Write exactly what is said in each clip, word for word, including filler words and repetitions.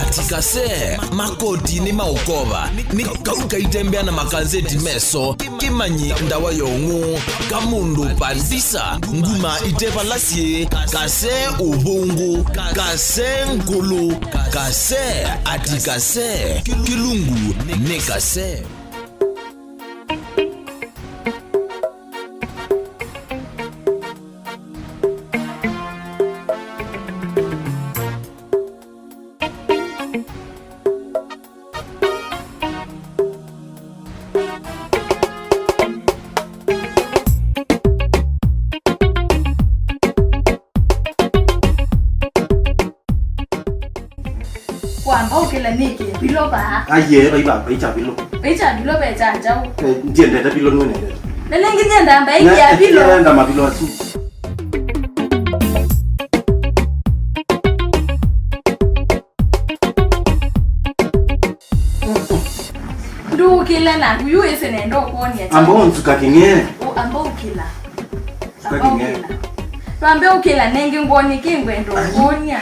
Ati kase, makoti nĩ maũkova, nĩ kau kaitembea na makanzeti meso, kĩmanyi ndawa ya ũng'ũ, kamũndũ pandisa, nguma ite vala syĩ, kase ũvũngũ, kase ngũlũ, kase, ati kase, kĩlungu nĩ kase. Wamba ũkĩla nĩkĩ vilo vaa? Aiye, vai va, vai kya vilo. Vai kya vilo ve kya njaũ? Eh, ndiendete vilo, nĩwe nendete. Na nĩngĩ ndienda mbaĩ kya vilo. Ndienda mavilo asu. Ndũkĩla na yu ĩsĩ nenda ũkwony'a. Amba ũnzuka kĩng'ee. Ũ, amba ũkĩla. Amba ũkĩla. Twambe ũkĩla nengĩ ngwony'e kĩ ngwenda ũkwony'a.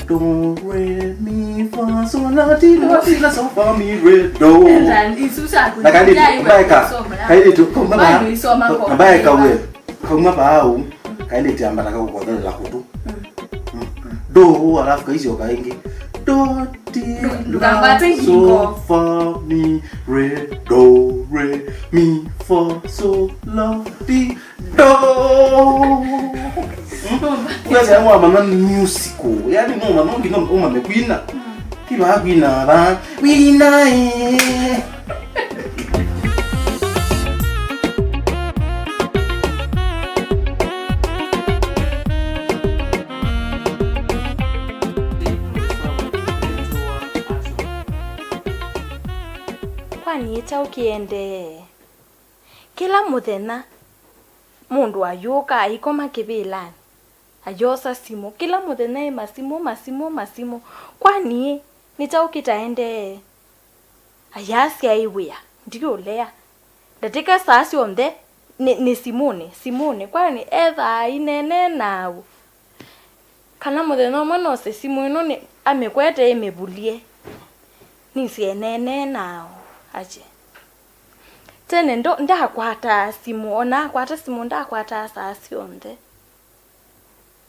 Do, re, mi, fa, sol, la, ti, do, si, la, sol, fa, mi, re, do. Na kaĩlĩtu, mbaeka, kaĩlĩtu, kauma ba, mbaeka we, kauma ba au, kaĩlĩtu ambata kakukothelela kutu. Do, alafu kaisyoka ĩngĩ. Do, ti, la, sol, fa, mi, re, do, re, mi, fa, sol, la, ti, do. Wesa wamanya musical. Yani no mwana nginya umame kwina. Kila kwina ba. Wina eh. Kwani ĩkyaũ kĩendee? Kĩla mũthenya mũndũ ayũka aikoma kĩvĩlanĩ, ayosa simũ. Kĩla mũthenya ĩ masimũ, masimũ, masimũ. Kwani nĩ kyaũ kĩtaendee? Ayasya ĩ wĩa, ndiũlea. Ndatĩka saa syonthe nĩ, nĩ simũnĩ, simũnĩ. Kwani ethaa aineenee naũ? Kana mũthenya ũmwe nose simũ ĩno nĩ, amĩkwete ĩmĩvulye. Nĩsĩ eneenee naũ, aje. Tene ndo, ndakwataa simũ, ona akwata simũ ndakwataa saa syonthe.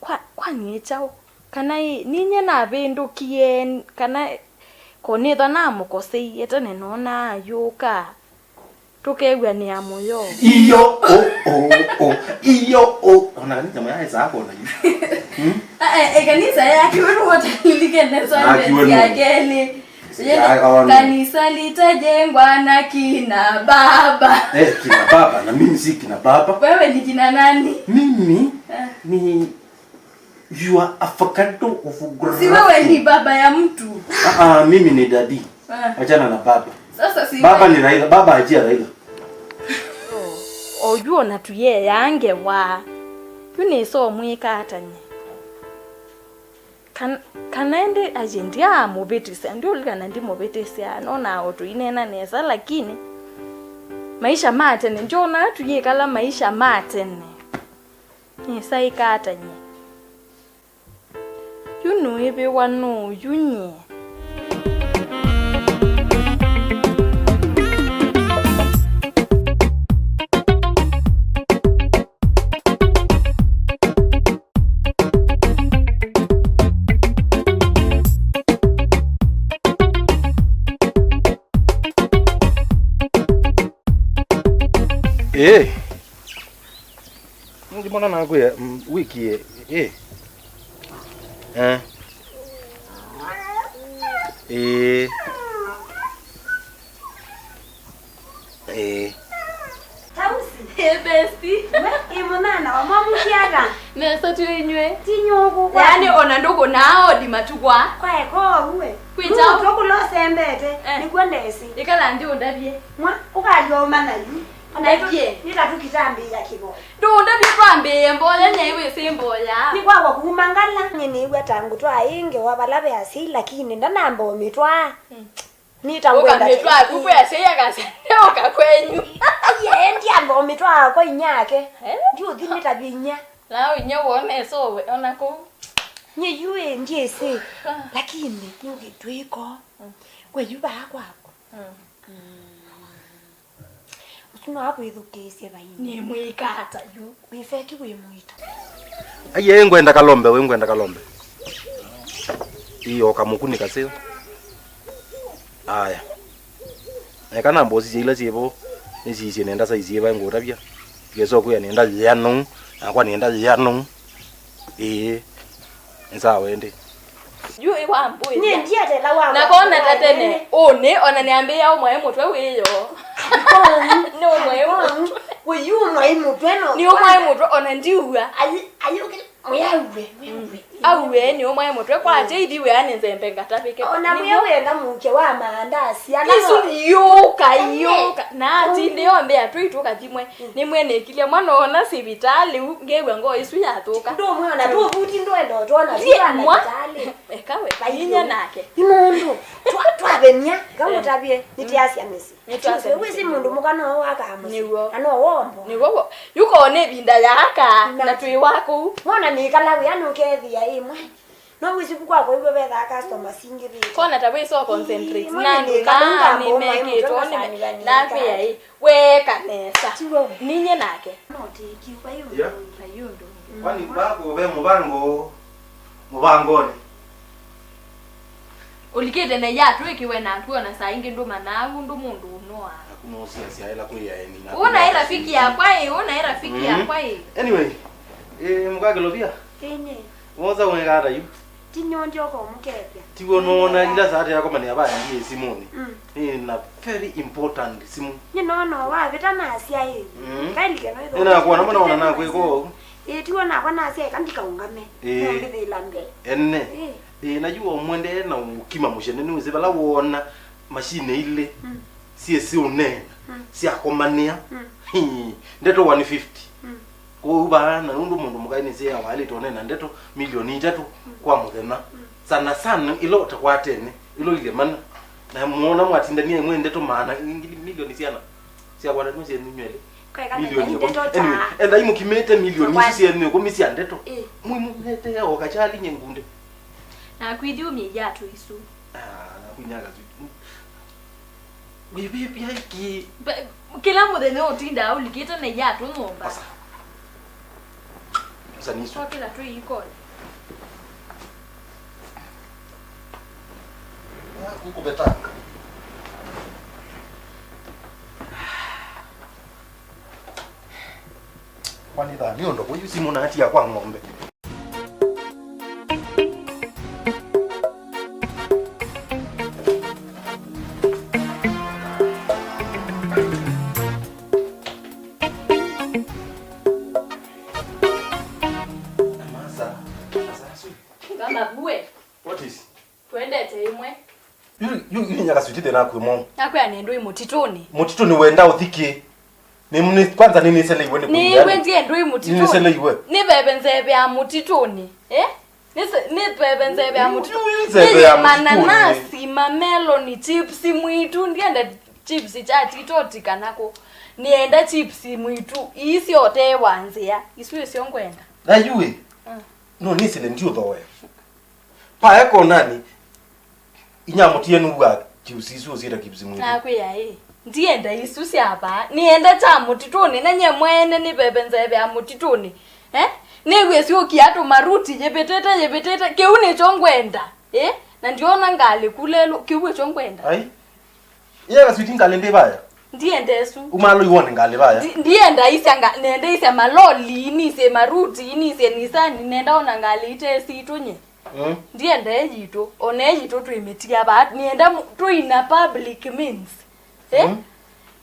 Kwa, kwani ĩ kyaũ? Kana ĩ, ninyie navĩndũkie, kana ko nĩthwa namũkoseie tene nona ayũka. Tũkew'anĩa mũyo. Iyo, o, o, o, iyo, o. Ona kanisa maya esa akona yu. Hmm? Ah, eh, eh, kanisa yake wewe wote ilikene sana. Akiwe ya no. Kelĩ. Ya, kawana. Kanisa litajengwa na kina baba. Eh, kina baba, na mimi si kina baba. Wewe ni kina nani? Mimi eh. Ni You are avocado of gravity. Si wewe ni baba ya mtu? Ah, ah, mimi ni daddy. Ah. Achana na baba. Sasa si baba wewe. Ni Raila, baba ajia Raila. Oyu ona tuyeyange wa. Yu nĩsomwĩka atanye. Kan-, kana ĩndĩ aje ndiamũvĩtĩsya, ndiũlikana ndimũvĩtĩsya, nona o tũineena nesa, lakini maisha ma tene, ndyona tuyĩkala maisha ma tene. Nĩsaĩka ata nyie? Yu nũĩvĩwa nũũ yu nyie? Ĩĩ. Ndimona nakwĩa, mm, wiki ĩ, ĩ. Eh. Ĩĩ. Ĩĩ. Tausi. Hey, bestie. We, ĩ mũnana, wamwamũkĩaga? Nesa Inywe. Ti nyũkũ kwa. Yaani ona ndũkũ nao ndi matukwa. Kwa eko uwe. Kwĩ chao. Mũtwe kũla ũsembete, eh, nĩkw'o ndesĩ. Ĩkala nthĩ ũndavye. Mwa, ũkalya ũmanya yu. Ndavye. Nĩta tũkitambĩĩa kĩvoya. Ndũndavye twambĩĩe mboya, nyie wĩsĩ mboya. Nĩ kwakwa kuma ngala. Nyie nĩw'a ta ngũtwaa ĩ ngewa vala ve asyai, lakini ndanamba ũmĩtwaa. Mm. Nĩta ngwenda ũkamĩtwaa ku kwĩ asyai akasya, "Ũka kwenyu." Aye, ndiamba ũmĩtwaa kwa inyake. Eh? Ndiũthi nĩtavye inya. Na inya wone sowe, ona kũu. Nyie yu ĩ, ndiĩsĩ. Ah. Lakini, nĩũkĩtwĩko. Mm. Kwe yu vaa kwaku. Mm. Mm. Ũsu no akwĩthukĩĩsye vainĩ. Nĩ mwĩka ata yu? Wĩ feki wĩ mũito. Aiye, ngwenda kalombe, we ngwenda kalombe. Iyo, kamũkuni kaseo. Aya. Neka na mbosi sya ila syĩvo, nĩsisye nenda saizi ĩva ngũtavya. Ngeso kwĩa nenda yĩanu, nakwa nenda yĩanu. Ĩĩ. Nĩ sawa ĩndĩ. Yu ĩwambũĩthya. Nyie ndiatela wa na kona ta tene. Ũnĩ, ona nĩambĩĩa ũmwaĩ mũtwe wĩyo. Nĩ ũmwaĩ mũtwe. Wĩyu ũmwaĩ mũtwe no. Nĩ ũmwaĩ mũtwe, ona ndiua. Ayi, ayi, ũkĩ-, mũyaue, wĩue. Aue, nĩ ũmwaĩ mũtwe. Kwa atĩ ithi wĩa nĩ nzembe ngatavĩke. Ona wĩa wenda mũke wa maandasi. Isu yũka, yũka. Na atindĩ yonthe atwĩtu kathimwe. Nĩmwenĩkilye mwana ona sivitalĩ u, ngew'a ngoo isu yathũka. Ndũmwĩona tũvuti ndwenda ũtwona. Ndiye mwa. Ekawe, inya nake. Nĩ mũndũ. Twa-, twavenia, kamũtavye, nĩtĩasya mĩsyĩ. Nĩtwasya mĩsyĩ. Wĩsĩ mũndũ mũka no wakaa mũsyĩ. Nĩw'o. Na no wombo. Nĩw'o. Yuko nĩ ĩvinda yaaka, na twĩ wa kũu. Mwana nĩkala wĩa nũkethĩa ĩmwe. No wĩsĩ vu kwakwa iw'o vethaa customers ingĩvĩte. Kona ta wĩ so concentrate. Ii, na mwana nĩ nduka nĩ mekĩtwo nĩ me-, nakwĩa ĩ, weka nesa. Tiwe. Ninye nake. No tiki, kwa hiyo. Yeah. Kwa hiyo ndo. Kwani vako ve mũvango, mũvangoni? Ũlikĩte na yatwĩkiwe naku ona saa ingĩ ndũmanaa ũndũ mũndũ ũnoa. Naku no sia sia ela kwĩ ya eni. Una ĩ rafiki yakwa ĩ, una ĩ rafiki yakwa ĩ. Anyway, eh, mũkakĩlovia. Ĩnĩ. Woza weka ata yu? Ti nyonje ũkomũkethya. Tiw'o nona ila saa teakomanĩa vaya ndiĩ simũnĩ. Mm. Nĩ na very important simũ. Nĩ nono wavĩta nasya ĩ. Mm. Kailike no ĩtho. Nĩnakuona mwana ona nakwĩka ũu. Ĩ, tiw'o nakwa nasya ĩ, kandikaũngame. Ĩ. Nĩmbĩthĩla mbee. Ene. Ĩ. Ĩ, na yu omwendee na ũkima mũcene nĩwĩsĩ vala wona mashine ilĩ. Mm. Syĩ syũneena. Mm. Syakomanĩa. Mm. Ndeto one fifty. Mm. Kwoou vaa na nũndũ mũndũ mũka nĩsĩ awaĩlĩte ũneena ndeto milioni itatũ kwa mũthenya. Mm. Sana sana ila ũtakwatene, ila ũilye mana. Na mwona mwatindania ĩmwe ndeto maana ngili milioni syana. Syakwatanwa syenyu nywelĩ. Kweka milioni ndeto ĩkũmi. Ta anyway, endai mũkimĩte milioni isu syenyu ĩkũmi sya ndeto. Ĩ. Mwimũnete o kachali nye ngunde. Na kwithiumye yatũ isu. Ah, na kunyaka tu. Wĩvĩvya ĩkĩ. Mbe-, kĩla mũthenya ũtindaa ũlikĩte na iatũ nyũmba. Osa. Osa nisu. Twakĩla twĩ ikoni. Ah, kũkũvetanga. Kwani thaa nĩ ũndũ kũyu simũ natia kwa ng'ombe. Mama bue. What is? Twendete ĩmwe. Yu, yu, yu nyaka switi thĩna kwĩ mwaũ. Nakwĩa nĩ ndũĩ mũtitũnĩ. Mũtitũnĩ wenda ũthikĩ. Nĩ, nĩ, kwanza nĩ nĩseleiwe nĩ nĩw'e ndiendũĩ mũtitũnĩ. Nĩseleiwe. Nĩ veve nzeve ya mũtitũnĩ. Eh? Nĩ se-, nĩ veve nzeve ya mũtitũnĩ. Nĩ nzeve ya mũtitũnĩ. Nĩyĩ mananasi, mameloni, chips mwitũ, ndienda chips cha titoti kana kũ. Nĩenda chips mwitũ. Ii syote wa nzĩa. Isu ĩsyo ngwenda. Na yuĩ. Mm. No nĩsile ndiũthooea. Pae konani, inyamũtie nũu wa chips isu ũsyĩta chips mwitũ. Nakwĩa ĩ, ndienda isu sya vaa. Nĩenda kya mũtitũnĩ, na nye mwene nĩ veve nzeve ya mũtitũnĩ. Eh? Nĩw'e syũkia tũmaruti, yĩvĩtĩte, yĩvĩtĩte. Kĩu nĩkyo ngwenda. Eh? Na ndiona ngalĩ kũlelũ, kĩu nĩkyo ngwenda. Ai. Yeka switi ngalĩ ndĩ vaya. Ndienda ĩsu. Umalo iwone ngalĩ vaya. Ndi-, ndienda isya nga-, nenda isya maloli, nisye maruti, nisye Nissan, nenda ona ngalĩ ite sitũ nye. Mm. Ndienda ĩ yitũ, ona ĩ yitũ twĩmĩtia vaa, nienda mu-, twĩna public means. Eh? Mm.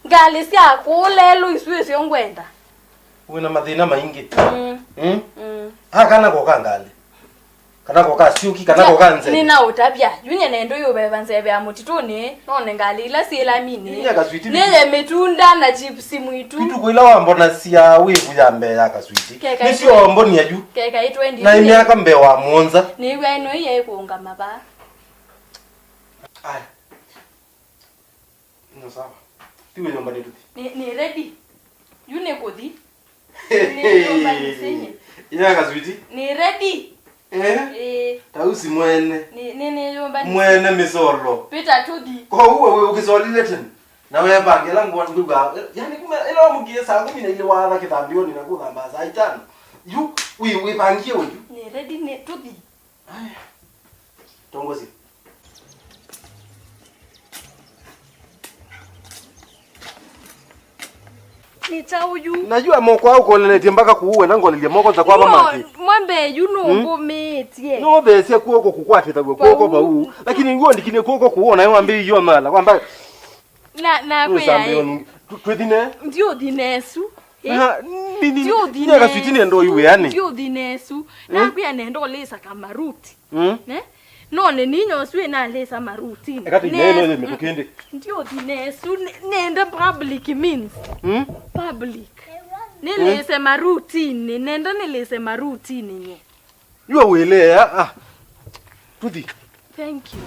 Ngalĩ sya kũũ lelũ isu ĩsyo ngwenda. Wĩna mathĩna maingĩ. Mm. Mm? Mm. Aka kana koka ngalĩ. Kana koka syũki, kana koka nzeve. Nĩnaũtavya. Yu nĩnendo yũveva nzeve ya mũtitũnĩ, none ngalĩ ila syĩ laminĩ. Yu nyakaswiti. Nĩye mĩtunda na chips mwitũ. Ituku ila wambonasya wĩvu ya mbee ya kaswiti. Keka nĩsyo wambonia yu. Keka itwendi. Na imyaka mbee wa mũonza. Nĩw'a ĩno ĩya ĩkũũngama vaa. Aya. No sawa. Tiwe nyũmba nĩ tũthi. Nĩ, nĩ ready. Yu nĩ kũthi. Nĩ nyũmba nĩ senye. Ina kaswiti. Nĩ ready. Eh? Eh. Tausi mwene. Nĩ, nĩ, nĩ nyũmba nĩ mwene misolo. Peter tũthi. Kwa uwe we ukisolile tena. Na wepange la ngwa ngwa. Yani kuma ila wamukie saa kumi na ile watha kithambioni na kuthamba saa itano. Yu, wi, wipangie we yu. Nĩ ready nĩ tũthi. Aya. Tongozi. Nĩ ta ũyu. Najua moko au koleletie mpaka kuue na ngolelia moko za kwa mama. Mwambe yu no ngumĩtie. No these kuoko kukwatitha kuoko vau. Lakini nguo ndikine kuoko kuona wambe iyo mala kwamba. Na, na kwĩa. Twithine. Ndiũthi nesu. Eh? Na, ni, ni, ndiũthi nesu. Ndio iwe yani. Ndiũthi nesu. Na kwĩa nenda ũlĩsa kamaruti. Mm. Ne? No nĩ ninya ũsu ĩnalĩsa marutini. Eka tu neno ile mĩtũkĩndĩ. Ndiũthi nesu. Ne, nenda public means. Mm? Public. Nĩlĩse marutini. Nenda nĩlĩse marutini nye. Yu wĩlea, ah. Tũthi. Thank you.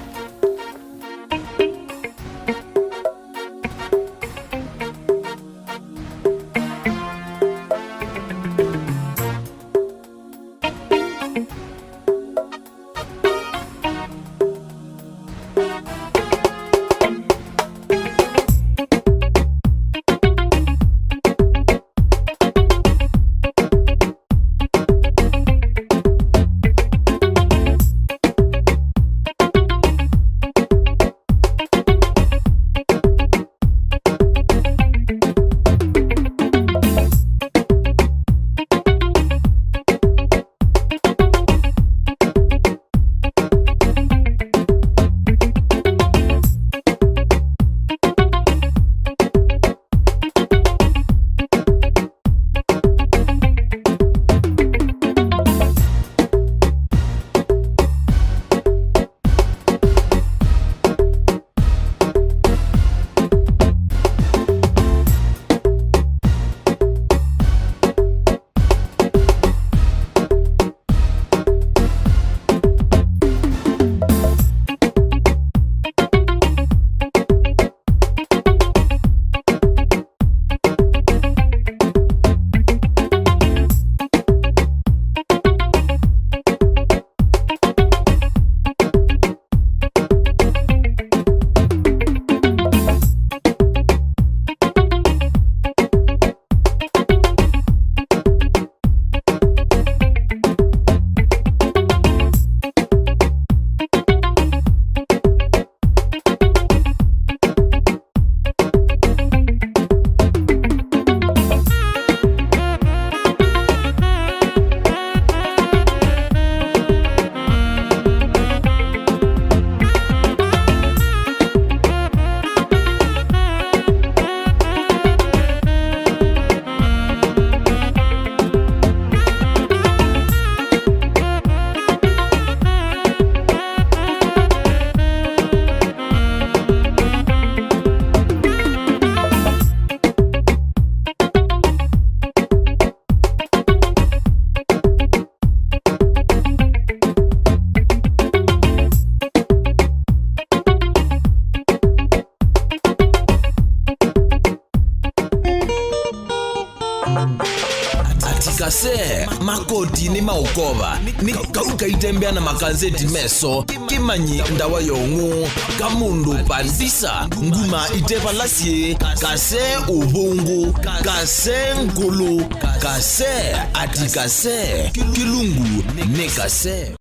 Ati kase, makoti nĩ maũkova, nĩ kau kaitembea na makanzeti meso, kĩmanyi ndawa ya ũng'ũ, kamũndũ pandisa, nguma ite vala syĩ, kase ũvũngũ, kase ngũlũ, kase, ati kase, kĩlungu nĩ kase.